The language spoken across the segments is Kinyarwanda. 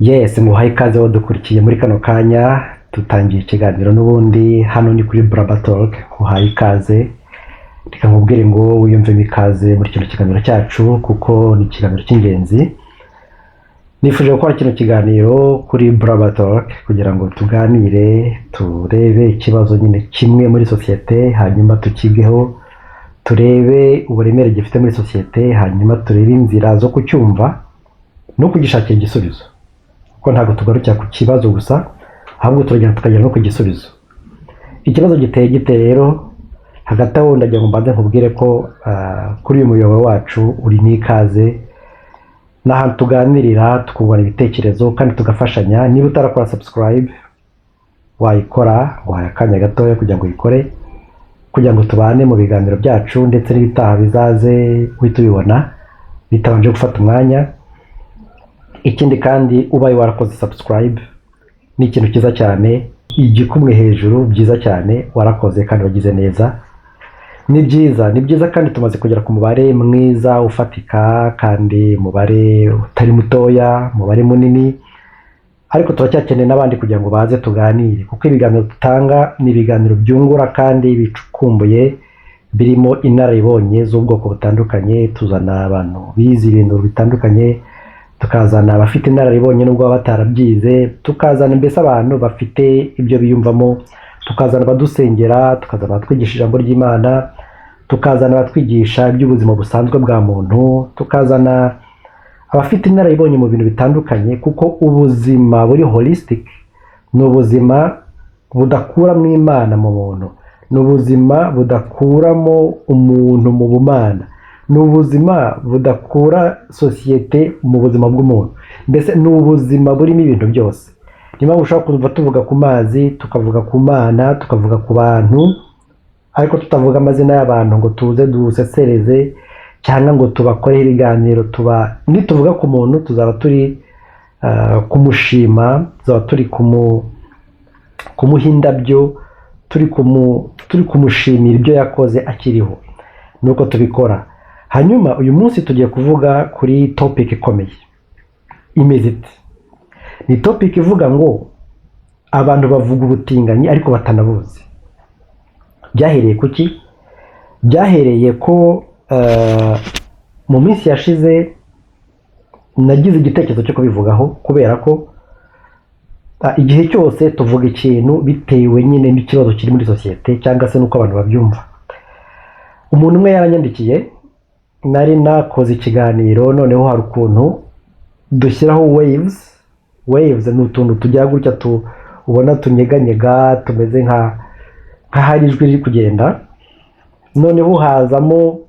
Yes, nguhaye ikaze wadukurikiye muri kano kanya. Dutangiye ikiganiro n'ubundi, hano ni kuri Braba Talk. Nguhaye ikaze, reka nkubwire ngo wiyumvemo ikaze muri kino kiganiro cyacu, kuko ni ikiganiro cy'ingenzi. Nifuje gukora kino kiganiro kuri Braba Talk kugira ngo tuganire, turebe ikibazo nyine kimwe muri sosiyete, hanyuma tukigeho, turebe uburemere gifite muri sosiyete, hanyuma turebe inzira zo kucyumva no kugishakira igisubizo, kuko ntabwo tugarukira ku kibazo gusa, ahubwo turagenda tukagera no ku gisubizo. Ikibazo giteye gite rero? Hagati aho ndagira ngo mbanze nkubwire ko kuri uyu muyoboro wacu uri n'ikaze, ni ahantu tuganirira, tukungurana ibitekerezo kandi tugafashanya. Niba utarakora subscribe, wayikora. Nguhaye akanya gatoya kugira ngo uyikore, kugira ngo tubane mu biganiro byacu, ndetse n'ibitaha bizaze uhite ubibona bitabanje gufata umwanya. Ikindi kandi, ubaye warakoze subscribe ni ikintu cyiza cyane, igikumwe hejuru, byiza cyane, warakoze kandi wagize neza. Ni byiza, ni byiza. Kandi tumaze kugera ku mubare mwiza ufatika, kandi umubare utari mutoya, umubare munini, ariko turacyakeneye n'abandi kugira ngo baze tuganire, kuko ibiganiro dutanga ni ibiganiro byungura kandi bicukumbuye, birimo inararibonye z'ubwoko butandukanye. Tuzana abantu bize ibintu bitandukanye, tukazana abafite inararibonye nubwo baba batarabyize, tukazana mbese abantu bafite ibyo biyumvamo, tukazana abadusengera, tukazana abatwigisha ijambo ry'Imana, tukazana abatwigisha iby'ubuzima busanzwe bwa muntu, tukazana abafite inararibonye mu bintu bitandukanye, kuko ubuzima buri holistic ni ubuzima budakuramo Imana mu muntu, ni ubuzima budakuramo umuntu mu bumana, ni ubuzima budakura sosiyete mu buzima bw'umuntu. Mbese ni ubuzima burimo ibintu byose. Niyo mpamvu ushobora kumva tuvuga ku mazi, tukavuga ku Mana, tukavuga ku bantu, ariko tutavuga amazina y'abantu ngo tuze dusesereze cyangwa ngo tubakoreho ibiganiro. Tuba nituvuga ku muntu, tuzaba turi kumushima, tuzaba turi kumuha indabyo, turi kumushimira ibyo yakoze akiriho, nuko tubikora. Hanyuma uyu munsi tugiye kuvuga kuri topic ikomeye. Imeze ite? Ni topic ivuga ngo abantu bavuga ubutinganyi ariko batanabuzi. Byahereye kuki? Byahereye ko mu minsi yashize nagize igitekerezo cyo kubivugaho, kubera ko igihe cyose tuvuga ikintu bitewe nyine n'ikibazo kiri muri sosiyete cyangwa se n'uko abantu babyumva. Umuntu umwe yaranyandikiye, nari nakoze ikiganiro, noneho hari ukuntu dushyiraho waves. Waves ni utuntu tujya gutya, ubona tunyeganyega, tumeze nka nk'ahari ijwi riri kugenda, noneho hazamo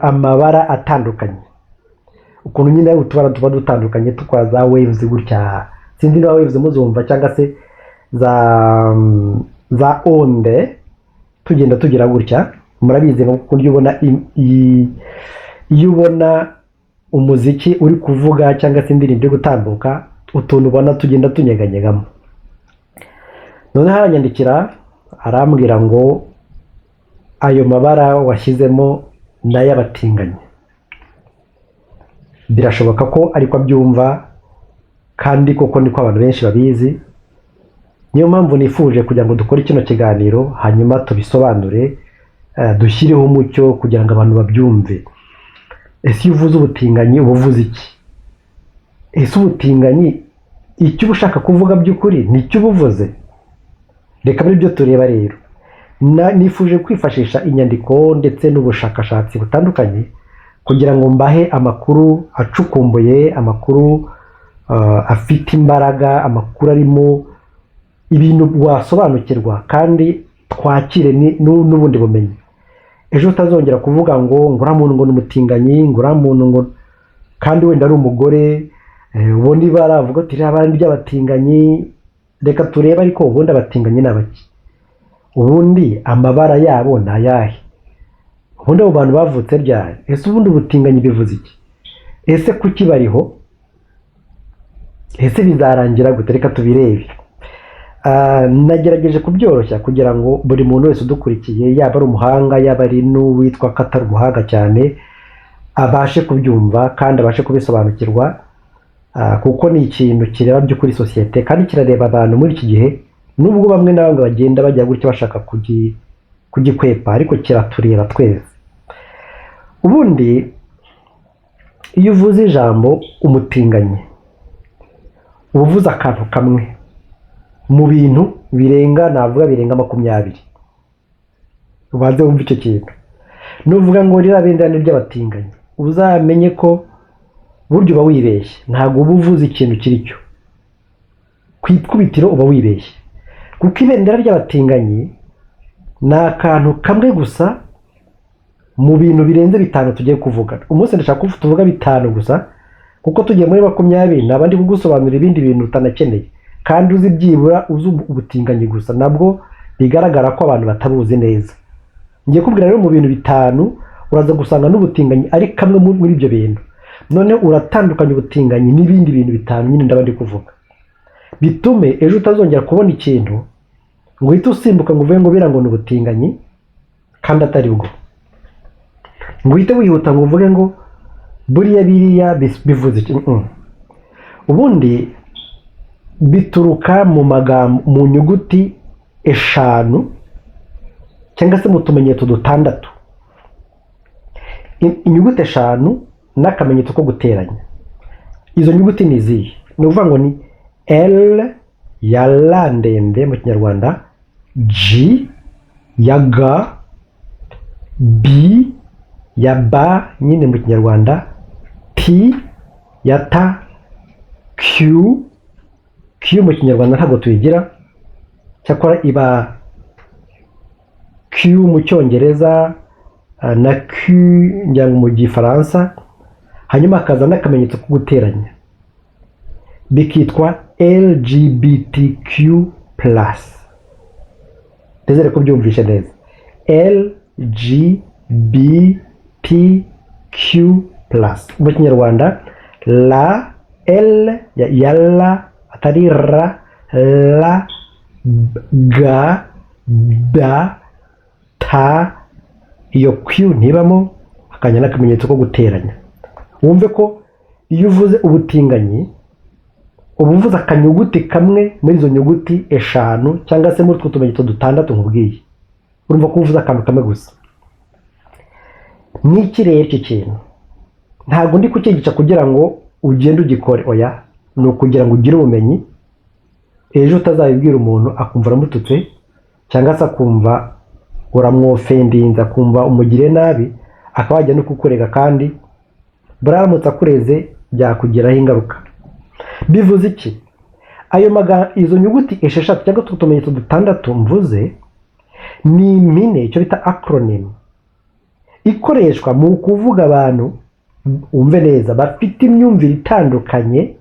amabara atandukanye, ukuntu nyine utubara tuba dutandukanye tukora za waves gutya. Sinzi niba waves muzumva, cyangwa se za onde, tugenda tugira gutya. Murabizi nko kuburyo ubona iyo ubona umuziki uri kuvuga cyangwa se indirimbo iri gutambuka, utuntu ubona tugenda tunyeganyegamo. Noneho aranyandikira, arambwira ngo ayo mabara washyizemo ni ay'abatinganyi. Birashoboka ko ariko abyumva, kandi koko niko abantu benshi babizi. Niyo mpamvu nifuje kugira ngo dukore kino kiganiro, hanyuma tubisobanure, dushyireho umucyo kugira ngo abantu babyumve. Ese iyo uvuze ubutinganyi uba uvuze iki? Ese ubutinganyi icyo uba ushaka kuvuga by'ukuri nicyo uba uvuze? Reka muri byo tureba rero. Nifuje kwifashisha inyandiko ndetse n'ubushakashatsi butandukanye kugira ngo mbahe amakuru acukumbuye, amakuru afite imbaraga, amakuru arimo ibintu wasobanukirwa, kandi twakire n'ubundi bumenyi. Ejo utazongera kuvuga ngo uriya muntu ngo ni umutinganyi, ngo uriya muntu ngo kandi wenda ari umugore, ubundi baravuga ati ririya bara ni ry'abatinganyi. Reka turebe ariko ubundi abatinganyi ni abaki? Ubundi amabara yabo ni ayahe? Ubundi abo bantu bavutse ryari? Ese ubundi ubutinganyi bivuze iki? Ese kuki bariho? Ese bizarangira gute? Reka tubirebe. Nagerageje kubyoroshya kugira ngo buri muntu wese udukurikiye, yaba ari umuhanga, yaba ari n'uwitwa ko atari umuhanga cyane, abashe kubyumva kandi abashe kubisobanukirwa. Kuko ni ikintu kireba by'ukuri sosiyete kandi kirareba abantu muri iki gihe, nubwo bamwe na bamwe bagenda bajya gutya bashaka kugikwepa, ariko kiratureba twese. Ubundi iyo uvuze ijambo umutinganyi, uba uvuze akantu kamwe mu bintu birenga, navuga birenga 20. Ubanze wumve icyo kintu. Nuvuga ngo ririya bendera ni iry'abatinganyi, uzamenye ko burya uba wibeshye, ntabwo uba uvuze ikintu kiri cyo. Ku ikubitiro uba wibeshye, kuko ibendera ry'abatinganyi ni akantu kamwe gusa mu bintu birenze bitanu tugiye kuvuga umunsi. Ndashaka ko tuvuga bitanu gusa, kuko tugiye muri 20 naba ndi kugusobanurira ibindi bintu utanakeneye kandi uzi, byibura uzi ubutinganyi gusa, nabwo bigaragara ko abantu batabuzi neza. Ngiye kubwira rero mu bintu bitanu, uraza gusanga n'ubutinganyi ari kamwe muri ibyo bintu. Noneho uratandukanya ubutinganyi n'ibindi bintu bitanu nyine ndaba ndi kuvuga, bitume ejo utazongera kubona ikintu ngo uhite usimbuka ngo uvuge ngo biriya ngo ni ubutinganyi kandi atari bwo, ngo uhite wihuta ngo uvuge ngo buriya biriya bivuze iki. Ubundi bituruka mu magambo, mu nyuguti eshanu cyangwa se mu tumenyetso dutandatu. Inyuguti eshanu n'akamenyetso ko guteranya. Izo nyuguti ni izihe? Ni ukuvuga ngo ni L ya la ndende mu Kinyarwanda, G ya G, B ya B nyine mu Kinyarwanda, T ya T, Q. Q mu Kinyarwanda ntabwo tuyigira, cyakora iba Q mu Cyongereza na Q ngira ngo mu Gifaransa, hanyuma hakaza n'akamenyetso ko guteranya, bikitwa LGBTQ+. Ndizere ko byumvishe neza: LGBTQ+. Mu Kinyarwanda la, L ya la atari ra, la, G, B, T, iyo Q ntibamo, hakajya n'akamenyetso ko guteranya. Wumve ko iyo uvuze ubutinganyi uba uvuze akanyuguti kamwe muri izo nyuguti eshanu cyangwa se muri utwo tumenyetso dutandatu nkubwiye. Urumva ko uvuze akantu kamwe gusa. N'iki rero? Iki kintu ntabwo ndi kucyigisha kugira ngo ugende ugikore, oya, ni ukugira ngo ugire ubumenyi, ejo utazabibwira umuntu akumva uramututse, cyangwa se akumva uramwofendinze, akumva umugiriye nabi, akaba yajya no kukurega, kandi buramutse akureze byakugiraho ingaruka. Bivuze iki? Ayo magambo, izo nyuguti esheshatu cyangwa utwo tumenyetso dutandatu mvuze, ni impine, icyo bita acronym, ikoreshwa mu kuvuga abantu, wumve neza, bafite imyumvire itandukanye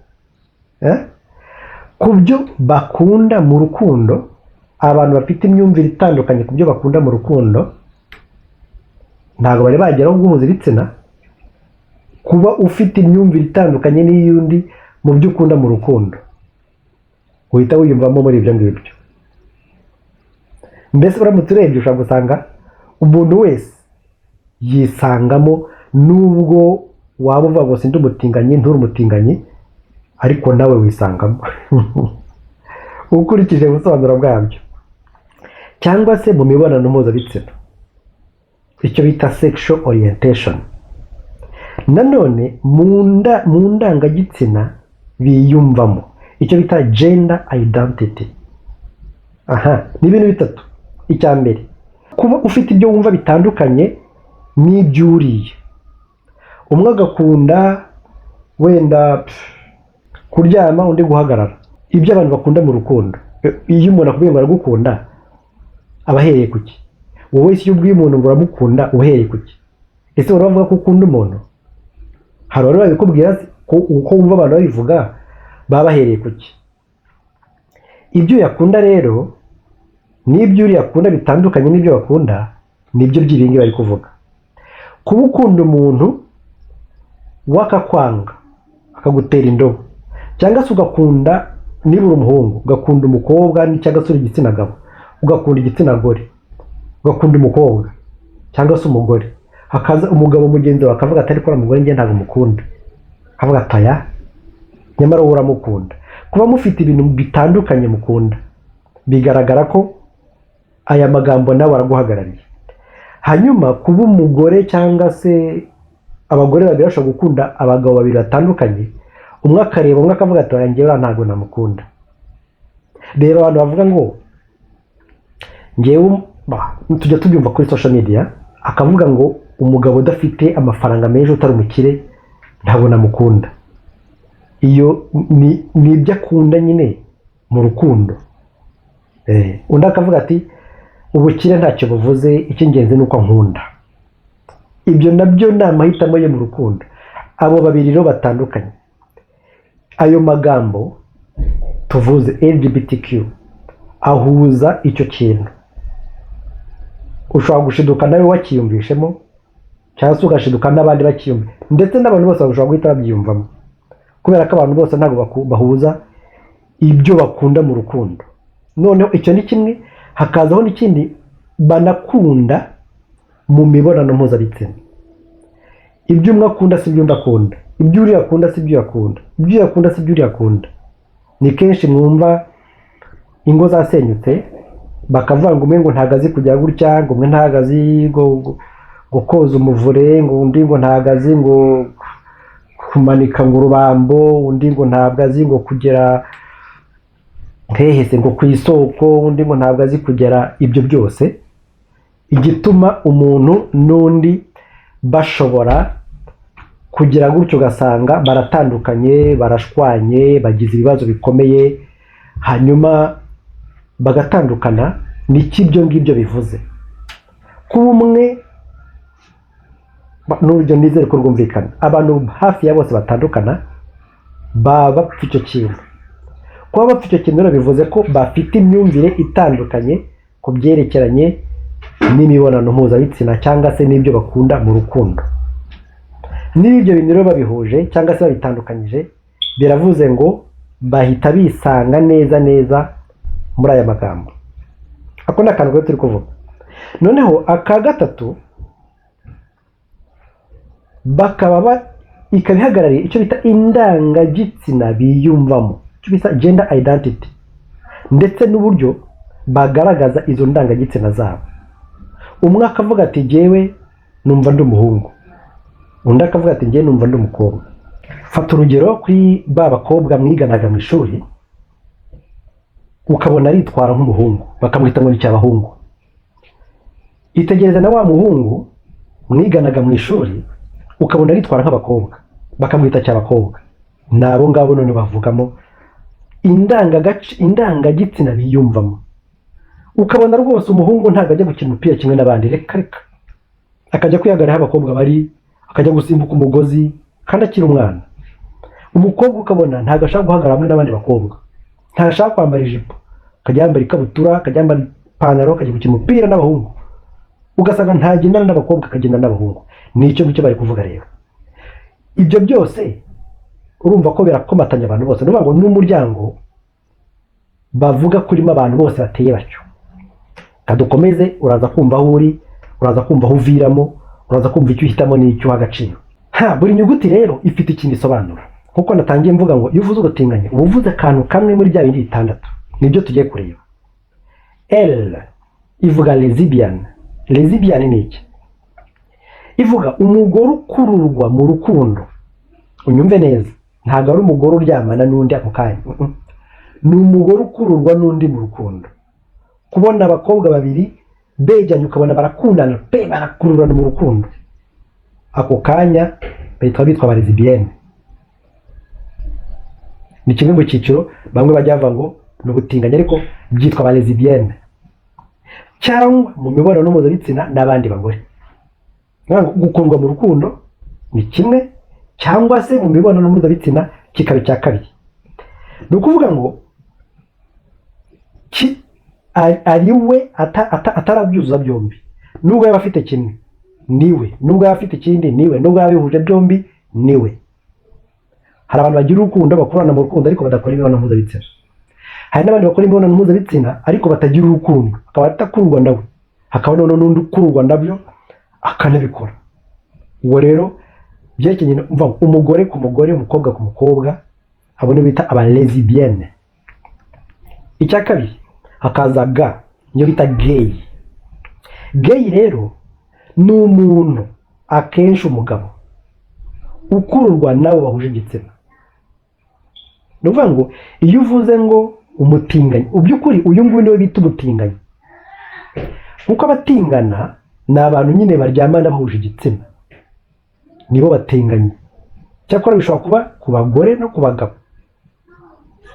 ku byo bakunda mu rukundo. Abantu bafite imyumvire itandukanye ku byo bakunda mu rukundo, ntabwo bari bageraho guhuza ibitsina. Kuba ufite imyumvire itandukanye n'iy'undi mu byo ukunda mu rukundo, uhita wiyumvamo muri ibyo ngibyo. Mbese uramutse urebye ushobora gusanga umuntu wese yisangamo, nubwo waba uvuga ngo sindi umutinganyi, nturi umutinganyi, ariko nawe wisangamo ukurikije ubusobanuro bwabyo, cyangwa se mu mibonano mpuzabitsina, icyo bita sexual orientation. Nanone mu ndangagitsina biyumvamo, icyo bita gender identity. Aha ni ibintu bitatu. Icya mbere, kuba ufite ibyo wumva bitandukanye n'iby'uriye. Umwe agakunda wenda kuryama, undi guhagarara. Ibyo abantu bakunda mu rukundo, iyo umuntu akubwiye ngo aragukunda, aba ahereye ku ki? Wowe se iyo ubwiye umuntu ngo uramukunda, uba uhereye ku ki? Ese wari wavuga ko ukunda umuntu? Hari abari babikubwira se? Ko uko wumva abantu babivuga, baba bahereye ku ki? Ibyo yakunda rero n'ibyo uriya akunda bitandukanye n'ibyo bakunda, nibyo by'ibingibi bari kuvuga. Kuba ukunda umuntu wakakwanga, akagutera indobo, cyangwa se ugakunda, niba uri umuhungu ugakunda umukobwa, cyangwa se uri igitsina gabo ugakunda igitsina gore, ugakunda umukobwa cyangwa se umugore, hakaza umugabo mugenzi wawe akavuga ati: "Ariko uriya mugore njye ntabwo mukunda," akavuga ati: "Aya, Nyamara wowe uramukunda. Kuba mufite ibintu bitandukanye mukunda, bigaragara ko aya magambo nawe araguhagarariye. Hanyuma kuba umugore cyangwa se abagore babiri bashobora gukunda abagabo babiri batandukanye, umwe akareba umwe akavuga ati: "Oya, njyewe uriya ntabwo namukunda." Reba abantu bavuga ngo ngewe tujya tubyumva kuri social media, akavuga ngo umugabo udafite amafaranga menshi, utari umukire, ntabwo namukunda. Iyo ni ibyo akunda nyine mu rukundo. Undi akavuga ati: "Ubukire ntacyo buvuze, icy'ingenzi ni uko ankunda." Ibyo nabyo ni amahitamo ye mu rukundo. Abo babiri rero batandukanye, ayo magambo tuvuze LGBTQ ahuza icyo kintu. Ushobora gushiduka nawe wakiyumvishemo, cyangwa se ugashiduka n'abandi bakiyumva, ndetse n'abantu bose bashobora guhita babyiyumvamo, kubera ko abantu bose ntabwo bahuza ibyo bakunda mu rukundo. Noneho icyo ni kimwe, hakazaho n'ikindi banakunda mu mibonano mpuzabitsina. Ibyo umwe akunda si ibyo undi akunda, ibyo uriya akunda si ibyo akunda, ibyo uriya akunda si ibyo uriya akunda. Ni kenshi mwumva ingo zasenyutse, bakavuga ngo umwe ngo ntabwo azi kujya gutya, ngo umwe ntabwo azi ngo koza umuvure, ngo undi ngo ntabwo azi ngo kumanika ngo urubambo, undi ngo ntabwo azi ngo kugera hehese ngo ku isoko, undi ngo ntabwo azi kugera. Ibyo byose, igituma umuntu n'undi bashobora kugira gutyo, ugasanga baratandukanye, barashwanye, bagize ibibazo bikomeye, hanyuma bagatandukana, ni iki ibyo ngibyo bivuze? Kuba umwe, n'urugero nizere ko rwumvikana, abantu hafi ya bose batandukana baba bapfa icyo kintu. Kuba bapfa icyo kintu rero bivuze ko bafite imyumvire itandukanye ku byerekeranye n'imibonano mpuzabitsina cyangwa se n'ibyo bakunda mu rukundo. Niba ibyo bintu rero babihuje cyangwa se babitandukanyije, biravuze ngo bahita bisanga neza neza muri aya magambo. Ako ni akantu gato turi kuvuga. Noneho aka gatatu, bakaba ikaba ihagarariye icyo bita indangagitsina biyumvamo, icyo bita gender identity, ndetse n'uburyo bagaragaza izo ndangagitsina zabo. Umwe akavuga ati: "Jyewe numva ndi umuhungu," undi akavuga ati: "Njyewe numva ndi umukobwa." Fata urugero kuri ba bakobwa mwiganaga mu ishuri, ukabona aritwara nk'umuhungu, bakamwita ngo ni cyabahungu. Itegereze na wa muhungu mwiganaga mu ishuri, ukabona aritwara nk'abakobwa, bakamwita cyabakobwa. Ni abo ngabo none bavugamo indangagitsina biyumvamo. Ukabona rwose umuhungu ntabwo ajya gukina umupira kimwe n'abandi, reka reka, akajya kwihagarara aho abakobwa bari, akajya gusimbuka umugozi kandi akiri umwana. Umukobwa ukabona ntabwo ashaka guhagarara hamwe n'abandi bakobwa, ntashaka kwambara ijipo, akajya yambara ikabutura, akajya yambara ipantaro, akajya gukina umupira n'abahungu. Ugasanga ntagendana n'abakobwa, akagendana n'abahungu. Ni icyo ngicyo bari kuvuga rero. Ibyo byose urumva ko birakomatanya abantu bose. Ni ukuvuga ngo n'umuryango bavuga kurimo abantu bose bateye batyo. Kadukomeze, uraza kumva aho uri, uraza kumva aho uviramo, uraza kumva icyo uhitamo n'icyo uha agaciro. Ha, buri nyuguti rero ifite ikintu isobanura. Nkuko natangiye mvuga ngo iyo uvuze ubutinganyi uba uvuze akantu kamwe muri bya bindi bitandatu, nibyo tugiye kureba. L ivuga lesbian. Lesbian ni iki? Ivuga umugore ukururwa mu rukundo. Unyumve neza, ntabwo ari umugore uryamana n'undi ako kanya. Ni umugore ukururwa n'undi mu rukundo. Kubona abakobwa babiri bejyanye, ukabona barakundana pe, barakururana mu rukundo, ako kanya bahita bitwa aba lesbienne. Ni kimwe mu cyiciro bamwe bajya bavuga ngo ni ubutinganyi, ariko byitwa aba lesbienne, cyangwa mu mibonano mpuzabitsina n'abandi bagore. Ni ukuvuga ngo gukundwa mu rukundo ni kimwe, cyangwa se mu mibonano mpuzabitsina kikaba icya kabiri. Ni ukuvuga ngo ari we atarabyuzuza byombi. Nubwo yaba afite kimwe niwe, nubwo yaba afite ikindi niwe, nubwo yaba abihuje byombi niwe. Hari abantu bagira urukundo, bakurana mu rukundo, ariko badakora imibonano mpuzabitsina. Hari n'abandi bakora imibonano mpuzabitsina ariko batagira urukundo, akaba atakururwa nawe. Hakaba noneho n'undi ukururwa nabyo akanabikora. Ubwo rero byerekeranye umugore ku mugore, umukobwa ku mukobwa, Abo nibo bita aba lesbienne. Icya kabiri hakaza G, niyo bita gay. Gay rero ni umuntu, akenshi umugabo, ukururwa n'abo bahuje igitsina. Ni ukuvuga ngo iyo uvuze ngo umutinganyi, by'ukuri uyu nguyu niwe bita umutinganyi, kuko abatingana ni abantu nyine baryamana bahuje igitsina, nibo batinganyi. Cyakora bishobora kuba ku bagore no ku bagabo,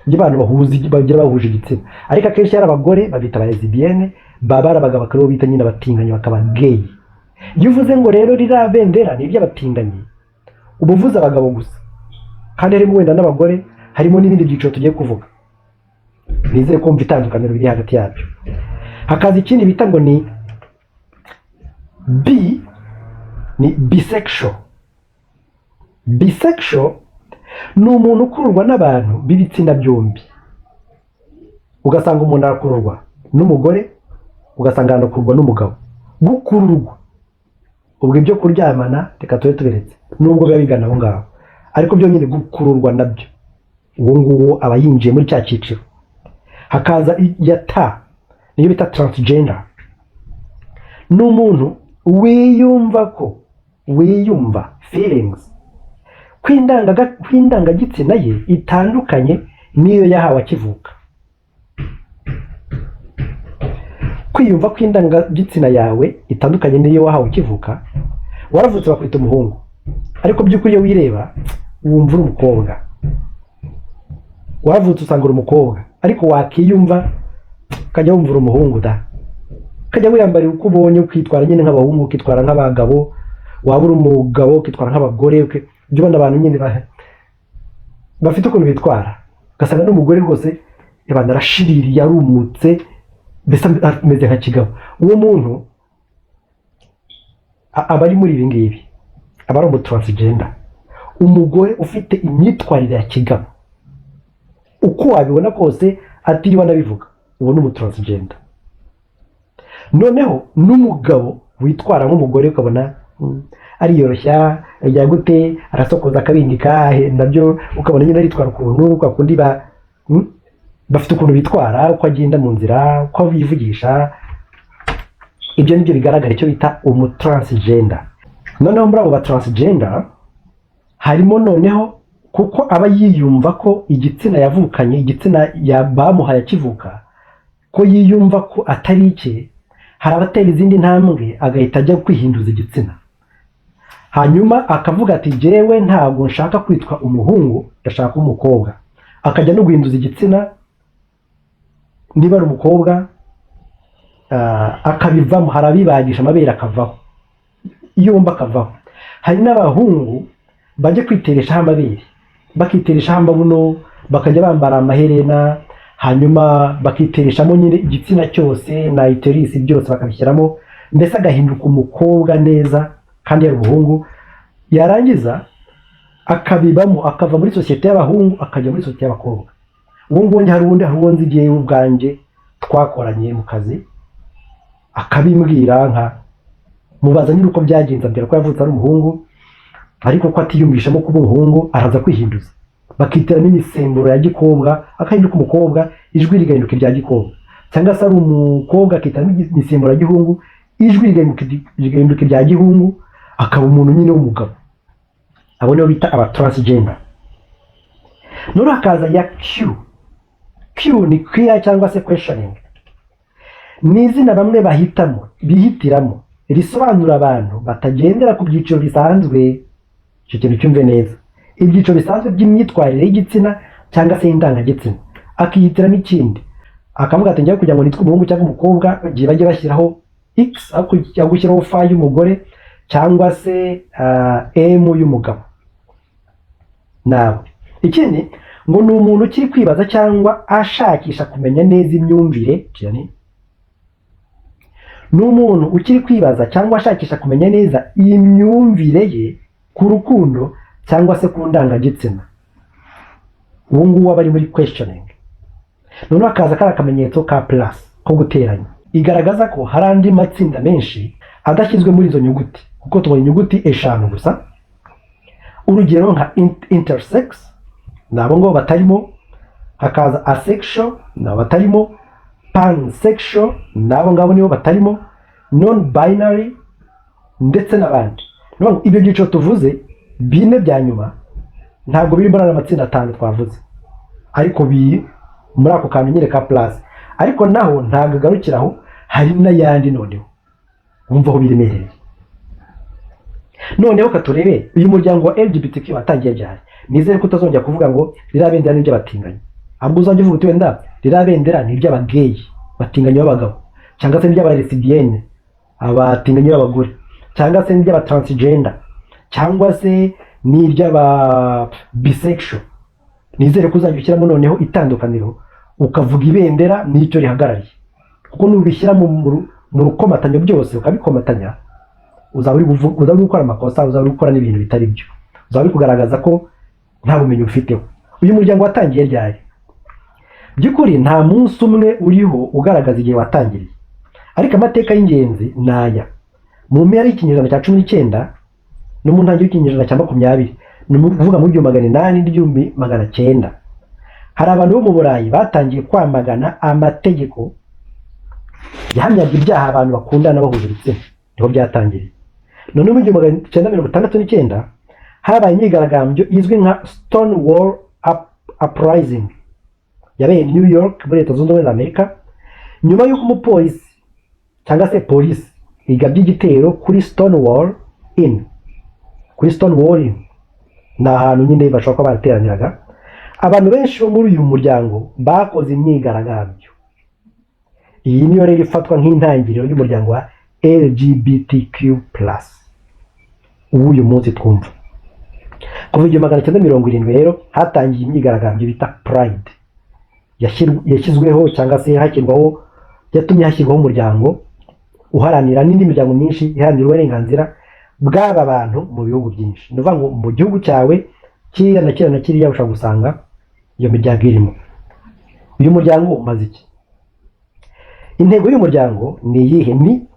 iyo abantu bahuza, bagira bahuje igitsina. Ariko akenshi iyo ari abagore babita aba lesbienne, baba ari abagabo bakaba bita nyine abatinganyi, bakaba gay. Iyo uvuze ngo rero ririya bendera ni iry'abatinganyi, uba uvuze abagabo gusa, kandi harimo wenda n'abagore, harimo n'ibindi byiciro tugiye kuvuga. Nizere kumva itandukaniro riri hagati yabyo. Hakaza ikindi bita ngo ni B, ni bisexual. Bisexual ni umuntu ukururwa n'abantu b'ibitsina byombi. Ugasanga umuntu arakururwa n'umugore, ugasanga arakururwa n'umugabo. Gukururwa, ubwo ibyo kuryamana reka tube tubiretse, nubwo biba bigana aho ngaho, ariko byonyine gukururwa nabyo, uwo nguwo aba yinjiye muri cya cyiciro. Hakaza iya T, niyo bita transgender. Ni umuntu wiyumva ko, wiyumva, feelings, ko indangagitsina ye itandukanye n'iyo yahawe akivuka. Kwiyumva ko indangagitsina yawe itandukanye n'iyo wahawe ukivuka. Waravutse bakwita umuhungu, ariko by'ukuri iyo wireba wumva uri umukobwa. Waravutse usanga uri umukobwa, ariko wakiyumva ukajya wumva uri umuhungu da, ukajya wiyambarira uko ubonye, ukitwara nyine nk'abahungu, ukitwara nk'abagabo, waba uri umugabo ukitwara nk'abagore. Ujya ubona abantu nyine bafite ukuntu bitwara, ugasanga n'umugore rwose abantu arashiririye, arumutse, mbese ameze nka kigabo. Uwo muntu aba ari muri ibi ngibi, aba ari umutransgender, umugore ufite imyitwarire ya kigabo, uko wabibona kose atiriwe anabivuga, uwo ni umutransgender. Noneho n'umugabo witwara nk'umugore, ukabona ariyoroshya, ajya gute, arasokoza, akabindika, nabyo ukabona nyine aritwara ukuntu kwa kundi bafite ukuntu bitwara, uko agenda mu nzira, uko bivugisha, ibyo nibyo bigaragara icyo bita umutransgender. Noneho muri abo ba transgender harimo noneho, kuko aba yiyumva ko igitsina yavukanye, igitsina bamuhaye akivuka, ko yiyumva ko atari icye, hari abatera izindi ntambwe agahita ajya kwihinduza igitsina, hanyuma akavuga ati: "Jyewe ntabwo nshaka kwitwa umuhungu, ndashaka kuba umukobwa." Akajya no guhinduza igitsina, niba ari umukobwa akabivamo. Hari abibagisha amabere akavaho yombi, akavaho. Hari n'abahungu bajya kwitereshaho amabere, bakitereshaho amabuno, bakajya bambara amaherena, hanyuma bakitereshamo nyine igitsina cyose na utérus, byose bakabishyiramo, mbese agahinduka umukobwa neza kandi yari umuhungu. Yarangiza akabibamo, akava muri sosiyete y'abahungu akajya muri sosiyete y'abakobwa. Uwo nguwo njye hari uwundi, hari uwo nzi jyewe ubwanjye twakoranye mu kazi, akabimbwira, nka mubaza nyine uko byagenze, ambwira ko yavutse ari umuhungu, ariko ko atiyumvishamo kuba umuhungu, araza kwihinduza, bakiteramo imisemburo ya gikobwa, akahinduka umukobwa, ijwi rigahinduka irya gikobwa. Cyangwa se ari umukobwa, akitaramo imisemburo ya gihungu, ijwi rigahinduka irya gihungu, akaba umuntu nyine w'umugabo. Abo nibo bita aba transgender. Noneho hakaza ya Q. Q ni queer cyangwa se questioning. Ni izina bamwe bahitamo, bihitiramo, risobanura abantu batagendera ku byiciro bisanzwe. Icyo kintu cyumve neza, ibyiciro bisanzwe by'imyitwarire y'igitsina cyangwa se y'indangagitsina. Akihitiramo ikindi, akavuga ati: "Njyewe kugira ngo nitwe umuhungu cyangwa umukobwa, igihe bajye bashyiraho X aho gushyiraho F y'umugore cyangwa se M y'umugabo." Nawe ikindi ngo ni umuntu ukiri kwibaza cyangwa ashakisha kumenya neza imyumvire. Cyane ni umuntu ukiri kwibaza cyangwa ashakisha kumenya neza imyumvire ye ku rukundo cyangwa se ku ndangagitsina. Uwo nguwo aba ari muri questioning. Noneho hakaza kariya akamenyetso ka plus ko guteranya, igaragaza ko hari andi matsinda menshi adashyizwe muri izo nyuguti, kuko tubonye inyuguti eshanu gusa. Urugero nka intersex, ni abo ngabo batarimo, hakaza asexual, ni abo batarimo, pansexual, ni abo ngabo nibo batarimo, non binary ndetse n'abandi. Ni ukuvuga ngo ibyo byiciro tuvuze bine bya nyuma ntabwo biri muri aya matsinda atanu twavuze, ariko biri muri ako kantu nyine ka plus. Ariko naho ntabwo agarukira aho, hari n'ayandi. Noneho wumva aho biremereye. Noneho katurebe uyu muryango wa LGBTQ watangiye ryari. Nizere ko utazongera kuvuga ngo ririya bendera ni iry'abatinganyi, ahubwo uzajya uvuga uti wenda ririya bendera ni iry'abageyi, batinganyi b'abagabo, cyangwa se ni iry'abalesbienne, abatinganyi b'abagore, cyangwa se ni iry'abatransgender, cyangwa se ni iry'aba bisexual. Nizere ko uzajya ushyiramo noneho itandukaniro, ukavuga ibendera n'icyo rihagarariye, kuko nubishyira mu rukomatanyo byose ukabikomatanya, uzaba uri gukora amakosa, uzaba uri gukora n'ibintu bitari byo, uzaba uri kugaragaza ko nta bumenyi ufiteho. Uyu muryango watangiye ryari? By'ukuri nta munsi umwe uriho ugaragaza igihe watangiriye, ariko amateka y'ingenzi ni aya: mu mpera y'ikinyejana cya 19 no mu ntangiriro y'ikinyejana cya 20, ni ukuvuga mu 1800 n'1900, hari abantu bo mu Burayi batangiye kwamagana amategeko yahamyaga ibyaha abantu bakundana bahuje ibitsina. Niho byatangiriye. Noneho mu 1969 habaye imyigaragambyo izwi nka Stonewall Uprising yabereye i New York muri Leta Zunze Ubumwe za Amerika, nyuma y'uko umupolisi cyangwa se polisi igabye igitero kuri Stonewall Inn. Kuri Stonewall Inn ni ahantu nyine bashobora kuba barateraniraga. Abantu benshi bo muri uyu muryango bakoze imyigaragambyo. Iyi niyo rero ifatwa nk'intangiriro y'umuryango wa LGBTQ+, uw'uyu munsi twumva. Kuva 1970 rero hatangiye imyigaragambyo bita Pride, yashyizweho cyangwa se hashyirwaho, yatumye hashyirwaho umuryango uharanira n'indi miryango myinshi iharanira uburenganzira bw'aba bantu mu bihugu byinshi. Ni ukuvuga ngo mu gihugu cyawe kiriya na kiriya na kiriya ushobora gusanga iyo miryango irimo. Uyu muryango umaze iki? Intego y'umuryango ni iyihe? Ni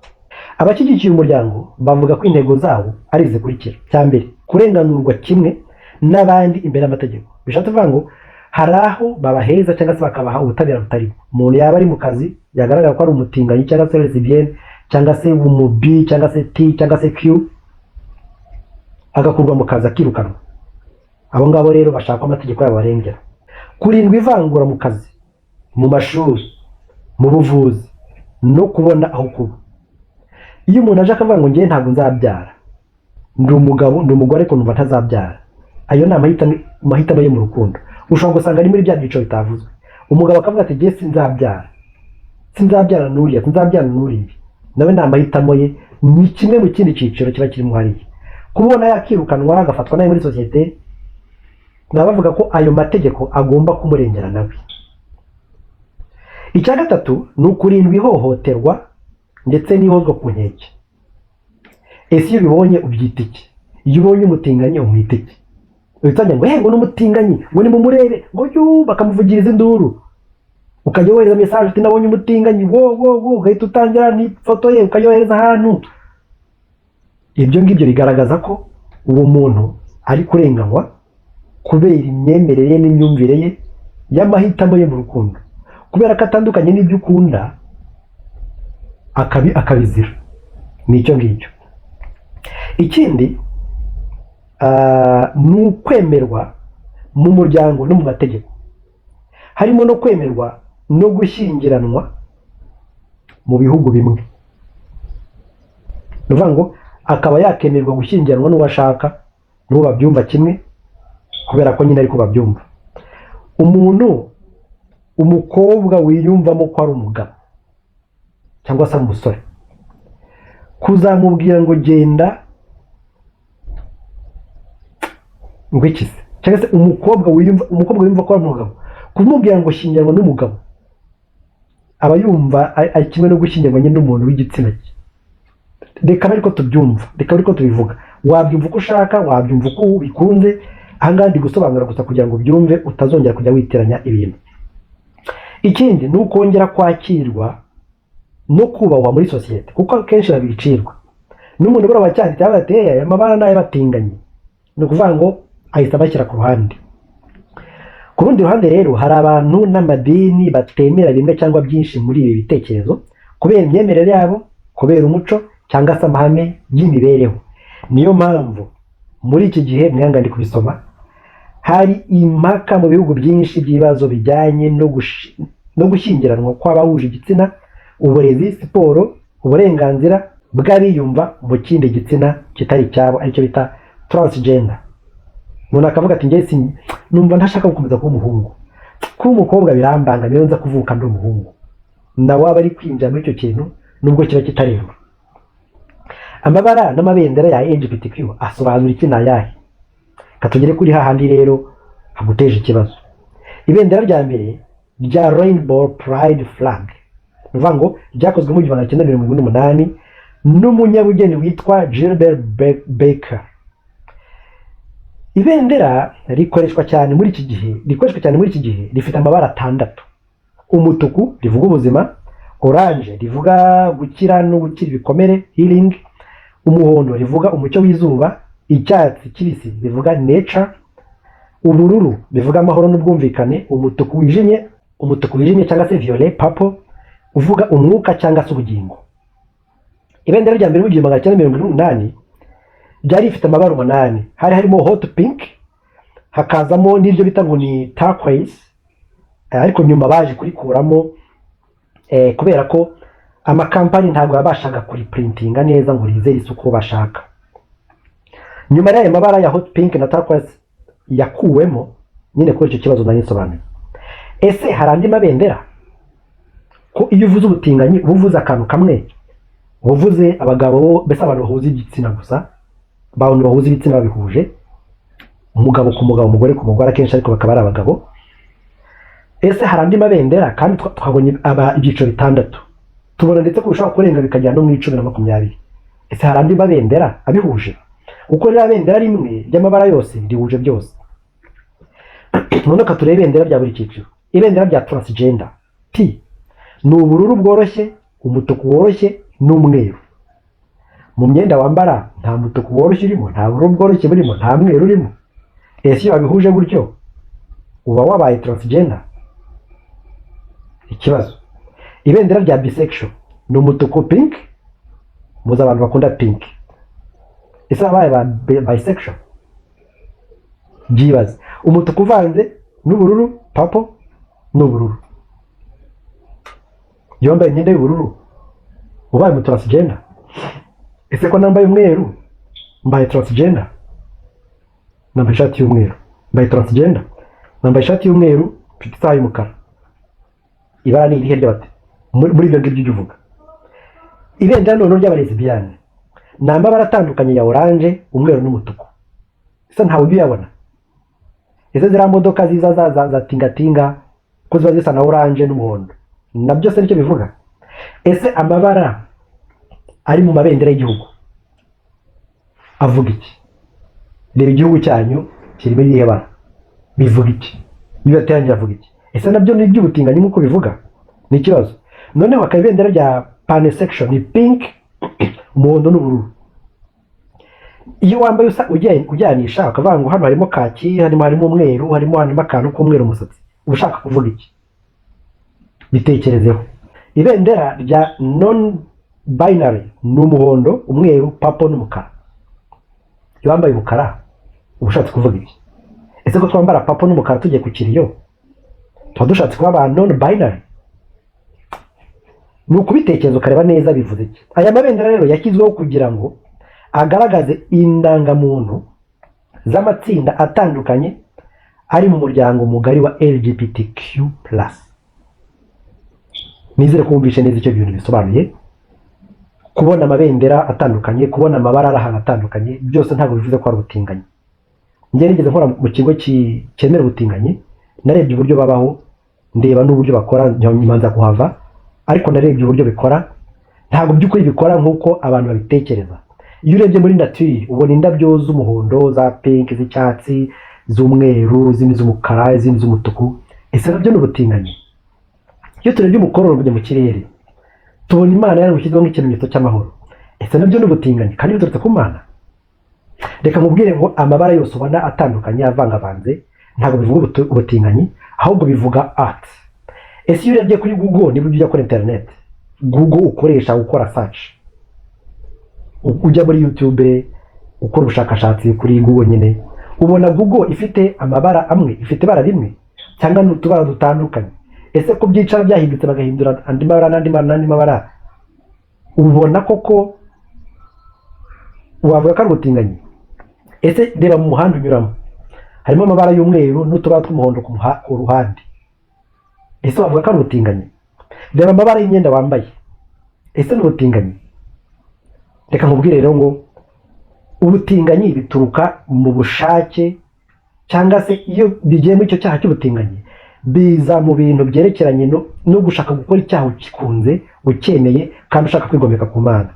abashyigikiye umuryango bavuga ko intego zawo ari izi zikurikira: cya mbere, kurenganurwa kimwe n'abandi imbere y'amategeko. Bishatse kuvuga ngo hari aho babaheza cyangwa se bakabaha ubutabera butarimo. Umuntu yaba ari mu kazi, yagaragara ko ari umutinganyi cyangwa se lesbienne cyangwa se umu B cyangwa se T cyangwa se Q, agakurwa mu kazi, akirukanwa. Abo ngabo rero bashaka ko amategeko yabo barengera. Kurindwa ivangura mu kazi, mu mashuri, mu buvuzi no kubona aho kuba. Iyo umuntu aje akavuga ngo ngewe ntabwo nzabyara, ndi umugabo, ndi umugore, ariko numva ntazabyara, ayo ni amahitamo ye mu rukundo. Ushobora gusanga ari muri bya byiciro bitavuzwe. Umugabo akavuga ati ngewe sinzabyara, sinzabyara n'uriya, sinzabyara n'uriya, nawe ni amahitamo ye, ni kimwe mu kindi cyiciro kiba kirimo hariya. Kumubona yakirukanwa, agafatwa nabi muri sosiyete, baba bavuga ko ayo mategeko agomba kumurengera nawe. Icya gatatu ni ukurindwa ihohoterwa ndetse n'ihozwa ku nkeke. Ese iyo ubibonye ubyita iki? Iyo ubonye umutinganyi umwita iki? Uhita ngo ngo ni umutinganyi, ngo ni mumurebe, ngo yu, bakamuvugiriza induru, ukajya wohereza message uti nabonye umutinganyi, wo wo wo, ugahita utangira n'ifoto ye ukayohereza ahantu. Ibyo ngibyo bigaragaza ko uwo muntu ari kurenganywa kubera imyemerere ye n'imyumvire ye y'amahitamo ye mu rukundo, kubera ko atandukanye n'ibyo ukunda akabizira. Ni icyo ngicyo. Ikindi ni ukwemerwa mu muryango no mu mategeko, harimo no kwemerwa no gushyingiranwa mu bihugu bimwe. Ni ukuvuga ngo akaba yakemerwa gushyingiranwa n'uwo ashaka, n'uwo babyumva kimwe, kubera ko nyine ariko babyumva. Umuntu, umukobwa wiyumvamo ko ari umugabo cyangwa se ari umusore, kuzamubwira ngo genda ngo iki se, cyangwa se umukobwa wiyumva ko ari umugabo, kumubwira ngo shyingiranwa n'umugabo, aba yumva ari kimwe no gushyingirwa nyine n'umuntu w'igitsina cye. Reka abe ariko tubyumva, reka abe ariko tubivuga. Wabyumva uko ushaka, wabyumva uko ubikunze. Ahangaha ndi gusobanura gusa kugira ngo ubyumve, utazongera kujya witiranya ibintu. Ikindi ni ukongera kwakirwa no kubahwa muri sosiyete, kuko akenshi babicirwa n'umuntu ubura wacyanditse yabaye ati aya mabara ni ay'abatinganyi, ni ukuvuga ngo ahita abashyira ku ruhande. Ku rundi ruhande rero, hari abantu n'amadini batemera bimwe cyangwa byinshi muri ibi bitekerezo kubera imyemerere yabo, kubera umuco cyangwa se amahame y'imibereho. Niyo mpamvu muri iki gihe, mwihangane kubisoma, hari impaka mu bihugu byinshi by'ibibazo bijyanye no gushyingiranwa kw'abahuje igitsina, uburezi, siporo, uburenganzira bw'abiyumva mu kindi gitsina kitari icyabo, aricyo bita transgender. Umuntu akavuga ati: "Njye numva ntashaka gukomeza kuba umuhungu, kuba umukobwa birambangamiye, nza kuvuka ndi umuhungu." Nawe waba ari kwinjira muri icyo kintu nubwo kiba kitareba. Amabara n'amabendera ya LGBTQ asobanura iki? Ni ayahe? Reka tugere kuri hahandi rero haguteje ikibazo. Ibendera rya mbere rya Rainbow Pride Flag, ni ukuvuga ngo ryakozwe mu 1978 n'umunyabugeni witwa Gilbert Baker. Ibendera rikoreshwa cyane muri iki gihe rifite amabara atandatu: umutuku rivuga ubuzima, orange rivuga gukira no gukira ibikomere, healing, umuhondo rivuga umucyo w'izuba, icyatsi kibisi bivuga nature, ubururu bivuga amahoro n'ubwumvikane, umutuku wijimye cyangwa se violet, purple, uvuga umwuka cyangwa se ubugingo. Ibendera rya mbere mu 1978 ryari rifite amabara umunani. Hari harimo hot pink, hakazamo n'iryo bita ngo ni turquoise, ariko nyuma baje kurikuramo kubera ko amakampani ntabwo yabashaga kuriprintinga neza ngo rize risa uko bashaka. Nyuma y'ayo mabara ya hot pink na turquoise yakuwemo nyine kuri icyo kibazo nari nsobanuye. Ese hari andi mabendera? Ko iyo uvuze ubutinganyi uba uvuze akantu kamwe, uba uvuze abagabo, mbese abantu bahuza igitsina gusa, abantu bahuza ibitsina babihuje, umugabo ku mugabo, umugore ku mugore, akenshi ariko bakaba ari abagabo. Ese hari andi mabendera? Kandi twabonye ibyiciro bitandatu, tubona ndetse ko bishobora kurenga bikagera no mu 10 na 20. Ese hari andi mabendera abihuje? Kuko ririya bendera rimwe ry'amabara yose rihuje byose. Noneho reka turebe ibendera rya buri cyiciro. Ibendera rya transgender, T, ni ubururu bworoshye, umutuku woroshye n'umweru. Mu myenda wambara nta mutuku woroshye urimo, nta bururu bworoshye burimo, nta mweru urimo. Ese iyo wabihuje gutyo uba wabaye transgender? Ikibazo. Ibendera rya bisexual ni umutuku, pink. Muzi abantu bakunda pink. Ese abaye ba bisexual? Byibaze: umutuku uvanze n'ubururu, purple n'ubururu. Iyo wambaye imyenda y'ubururu ubaye mu transgender? Ese ko nambaye umweru mbaye transgender? Nambaye ishati y'umweru, mbaye transgender? Nambaye ishati y'umweru, mfite isaha y'umukara, ibara ni irihe ry'abate muri ibyo ngibyo ujya uvuga? Ibendera noneho ry'abalesbian ni amabara atandukanye ya orange, umweru n'umutuku. Ese ntawe ujya uyabona? Ese ziriya modoka ziza za tingatinga ko ziba zisa na orange n'umuhondo, nabyo se nicyo bivuga? Ese amabara ari mu mabendera y'igihugu avuga iki? Reba igihugu cyanyu kirimo irihe bara? Bivuga iki? Iyo bateranyije avuga iki? Ese nabyo ni iby'ubutinganyi nk'uko bivuga? Ni ikibazo. Noneho hakaba ibendera rya pansexual, ni pink, umuhondo n'ubururu. Iyo wambaye usa ujyanisha ukavuga ngo hano harimo kaki, harimo umweru, harimo akantu k'umweru, umusatsi, uba ushaka kuvuga iki? Bitekerezeho. Ibendera rya non binary ni umuhondo, umweru, purple n'umukara. Iyo wambaye umukara uba ushatse kuvuga iki? Ese ko twambara purple n'umukara tugiye ku kiriyo, tuba dushatse kuba ba non binary? Ni ukubitekereza ukareba neza bivuze iki. Aya mabendera rero yashyizweho kugira ngo agaragaze indangamuntu z'amatsinda atandukanye ari mu muryango mugari wa LGBTQ+. Nizere ko wumvishe neza icyo bintu bisobanuye. Kubona amabendera atandukanye, kubona amabara ari ahantu atandukanye, byose ntabwo bivuze ko ari ubutinganyi. Njye nigeze nkora mu kigo cyemera ubutinganyi, narebye uburyo babaho, ndeba n'uburyo bakora, nyuma nza kuhava. Ariko narebye uburyo bikora, ntabwo by'ukuri bikora nk'uko abantu babitekereza. Iyo urebye muri nature ubona indabyo z'umuhondo, za pink, z'icyatsi, z'umweru, izindi z'umukara, izindi z'umutuku. Ese nabyo ni ubutinganyi? Iyo turebye umukororombya mu kirere tubona Imana yarawushyizeho nk'ikimenyetso cy'amahoro. Ese nabyo ni ubutinganyi kandi biturutse ku Mana? Reka nkubwire ngo amabara yose ubona atandukanye avangavanze Ntabwo bivuga ubutinganyi, ahubwo bivuga art. Ese iyo urebye kuri Google, niba ujya kuri internet, Google ukoresha ukora search, ujya muri YouTube ukora ubushakashatsi kuri Google nyine, ubona Google ifite amabara amwe, ifite ibara rimwe, cyangwa ni utubara dutandukanye? Ese ko byicara byahindutse, bagahindura andi mabara n'andi mabara n'andi mabara, ubona koko wavuga ko ari ubutinganyi? Ese reba mu muhanda unyuramo, harimo amabara y'umweru n'utubara tw'umuhondo ku ruhande, ese wavuga ko ari ubutinganyi? Reba amabara y'imyenda wambaye, ese ni ubutinganyi? Reka nkubwire rero ngo ubutinganyi bituruka mu bushake, cyangwa se iyo bigiye muri icyo cyaha cy'ubutinganyi, biza mu bintu byerekeranye no gushaka gukora icyaha ugikunze, ucyemeye, kandi ushaka kwigomeka ku Mana.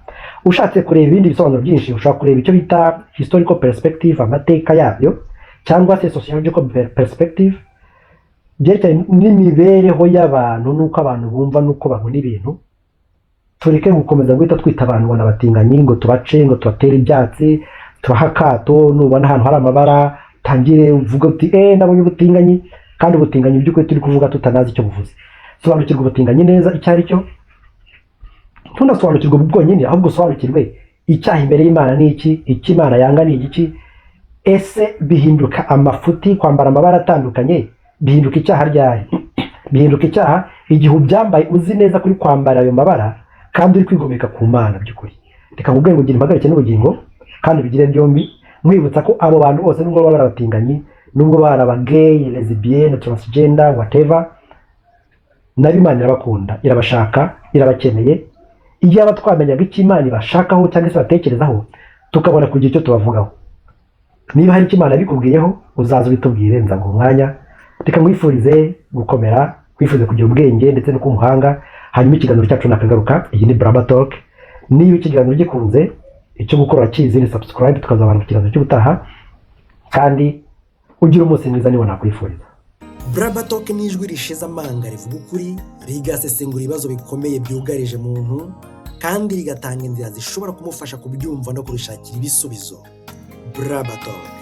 Ushatse kureba ibindi bisobanuro byinshi, ushobora kureba icyo bita historical perspective, amateka yabyo, cyangwa se sociological perspective, byerekeranye n'imibereho y'abantu, n'uko abantu bumva n'uko babona ibintu. Tureke gukomeza guhita twita abantu ngo n'abatinganyi, ngo tubace, ngo tubatere ibyatsi, tubahe akato. Nubona ahantu hari amabara, utangire uvuge uti: "Eh, nabonye ubutinganyi", kandi ubutinganyi by'ukuri turi kuvuga tutanazi icyo buvuze. Sobanukirwa ubutinganyi neza icyo ari cyo. Ntunasobanukirwe bwonyine, ahubwo usobanukirwe icyaha imbere y'Imana ni iki, icyo Imana yanga ni igiki. Ese bihinduka amafuti, kwambara amabara atandukanye bihinduka icyaha ryari? Bihinduka icyaha igihe ubyambaye uzi neza kuri kwambara ayo mabara kandi uri kwigomeka ku Mana by'ukuri. Reka nkubwire ngo ugira impagarike n'ubugingo kandi ubigire byombi. Nkwibutsa ko abo bantu bose, nubwo baba bari abatinganyi, nubwo bari aba gay, lesbienne, transgender, whatever, nabo Imana irabakunda, irabashaka, irabakeneye. Iyaba twamenyaga icyo Imana ibashakaho cyangwa se batekerezaho, tukabona kugira icyo tubavugaho. Niba hari icyo Imana yabikubwiyeho, uzaza ubitubwire, nzaguha umwanya. Reka nkwifurize gukomera, nkwifurize kugira ubwenge ndetse no kuba umuhanga. Hanyuma ikiganiro cyacu nakagaruka. Iyi ni Braba Talk. Niba ikiganiro gikunze, icyo gukora kizi ni subscribe, tukazabana mu kiganiro cy'ubutaha. Kandi ugire umunsi mwiza, niwo nakwifuriza. Braba Talk ni ijwi rishize amanga, rivuga ukuri, rigasesengura ibibazo bikomeye byugarije muntu, kandi rigatanga inzira zishobora kumufasha kubyumva no kubishakira ibisubizo. Braba Talk.